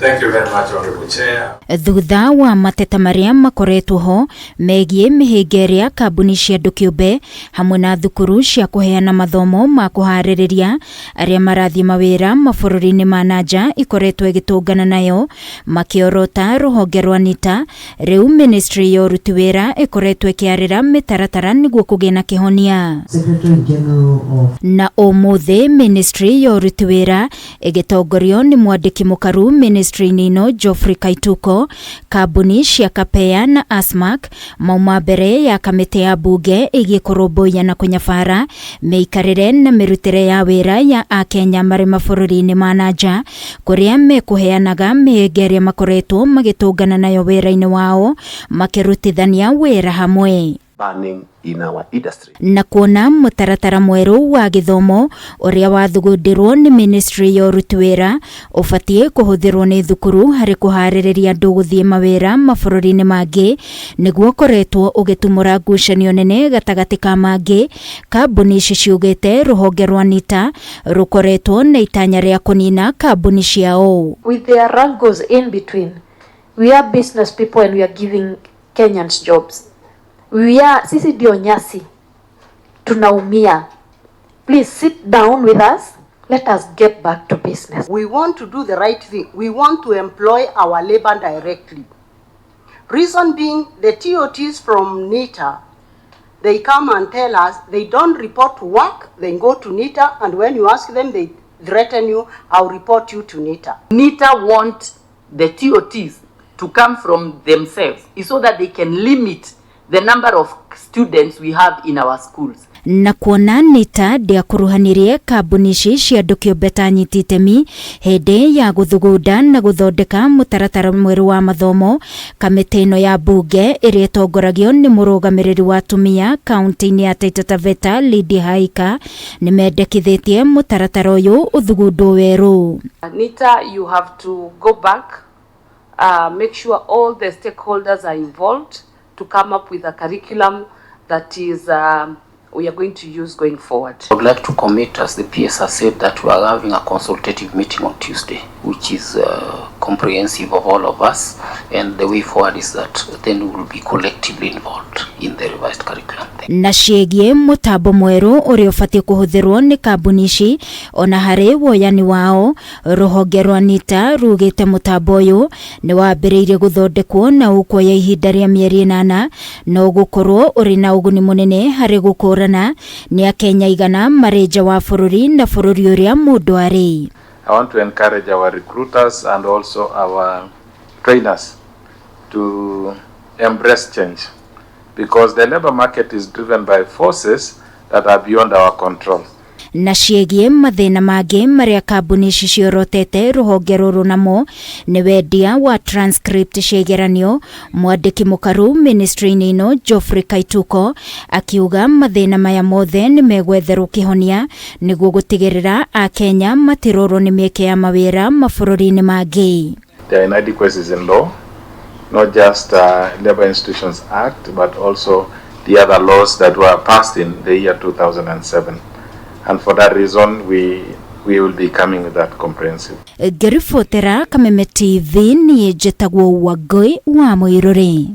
Thank you very much, Honorable Chair. Thutha wa mateta marĩa makoretwo ho megiĩ mĩhĩnga ĩrĩa kambuni cia andũ kĩũmbe hamwe na thukuru cia kũheana mathomo ma kũharĩrĩria arĩa marathiĩ mawĩra mabũrũri-inĩ ma na nja ikoretwo ĩgĩtũngana nayo makĩorota rũhonge rwa NITA, rĩu ministry ya ũruti wĩra ĩkoretwo ĩkĩarĩra mĩtaratara nĩguo kũgĩe na kĩhonia. Secretary General of Na ũmũthĩ ministry ya ũruti wĩra ĩgĩtongorio nĩ mwandĩki mũkaru ministry-inĩ ĩno Geoffrey Kaituko, kambuni cia Kapea na Asmark mauma mbere ya kamĩtĩ ya mbunge ĩgiĩ kũrũmbũiya na kũnyabara mĩikarĩre na mĩrutĩre ya wĩra ya akenya marĩ mabũrũri-inĩ ma na nja kũrĩa mekũheanaga mĩhĩnga ĩrĩa makoretwo magĩtũngana nayo wĩra-inĩ wao makĩrutithania wĩra hamwe. Burning in our industry. Na kuona mũtaratara mwerũ wa gĩthomo ũrĩa wathugundirwo nĩ ministry ya ũruti wĩra ũbatiĩ kũhũthĩrwo nĩ thukuru harĩ kũharĩrĩria andũ gũthiĩ mawĩra mabũrũri-inĩ mangĩ nĩguo ũkoretwo ũgĩtumũra ngucanio nene gatagatĩ ka mangĩ, kambuni ici ciugĩte rũhonge rwa NITA rũkoretwo na itanya rĩa kũnina kambuni ciao. With their wrangles in between. We are business people and we are giving Kenyans jobs. We are, sisi ndio nyasi, tunaumia. Please sit down with us. Let us get back to business. We want to do the right thing. We want to employ our labor directly. Reason being, the TOTs from NITA, they come and tell us they don't report to work, they go to NITA, and when you ask them, they threaten you, "I'll report you to NITA." NITA want the TOTs to come from themselves is so that they can limit the number of students we have in our schools. Na kuona NITA ndĩakuruhanirie kambuni ici cia andũ kĩũmbe ta anyiti itemi hĩndĩ ya gũthugunda na gũthondeka mũtaratara mwerũ wa mathomo, kamĩtĩ ĩno ya mbunge ĩrĩa ĩtongoragio nĩ mũrũgamĩrĩri wa atumia kaunti-inĩ ya Taita Taveta Lydia Haika nĩ mendekithĩtie mũtaratara ũyũ ũthugundwo werũ. NITA, you have to go back, make sure all the stakeholders are involved to come up with a curriculum that is we are going to use going forward. I would like to commit, as the PS has said, that we are having a consultative meeting on Tuesday, which is comprehensive of all of us. And the way forward is that then we will be collectively involved in the revised curriculum. Na ciĩgiĩ mũtambo mwerũ ũrĩa ũbatiĩ kũhũthĩrwo nĩ kambuni ici ona harĩ woyani wao, rũhonge rwa NITA rugĩte mũtambo ũyũ nĩ wambĩrĩirie gũthondekwo na ũkuoya ihinda rĩa mĩeri 8 no ũgũkorwo ũrĩ na ũguni mũnene harĩ gũkũrana nĩ akenya igana marĩ nja wa bũrũri na bũrũri ũrĩa mũndũ arĩ. I want to encourage our recruiters and also our trainers to embrace change because the labor market is driven by forces that are beyond our control. Na ciĩgiĩ mathĩna mangĩ marĩa kambuni ici ciorotete rũhonge rũrũ namo nĩ wendia wa transcript cia igeranio, mwandĩki mũkaru ministry-inĩ ĩno Geoffrey Kaituko akiuga mathĩna maya mothe nĩ megwetherwo kĩhonia nĩguo gũtigĩrĩra akenya matirorwo nĩ mĩeke ya mawĩra mabũrũri-inĩ mangĩ. There are inadequacies in law, not just Labor Institutions Act, but also the other laws that were passed in the year 2007. And for that reason, we will be coming with that comprehensive. Ngĩribotera Kameme TV, niĩ njĩtagwo Wangũi wa Mũirũrĩ.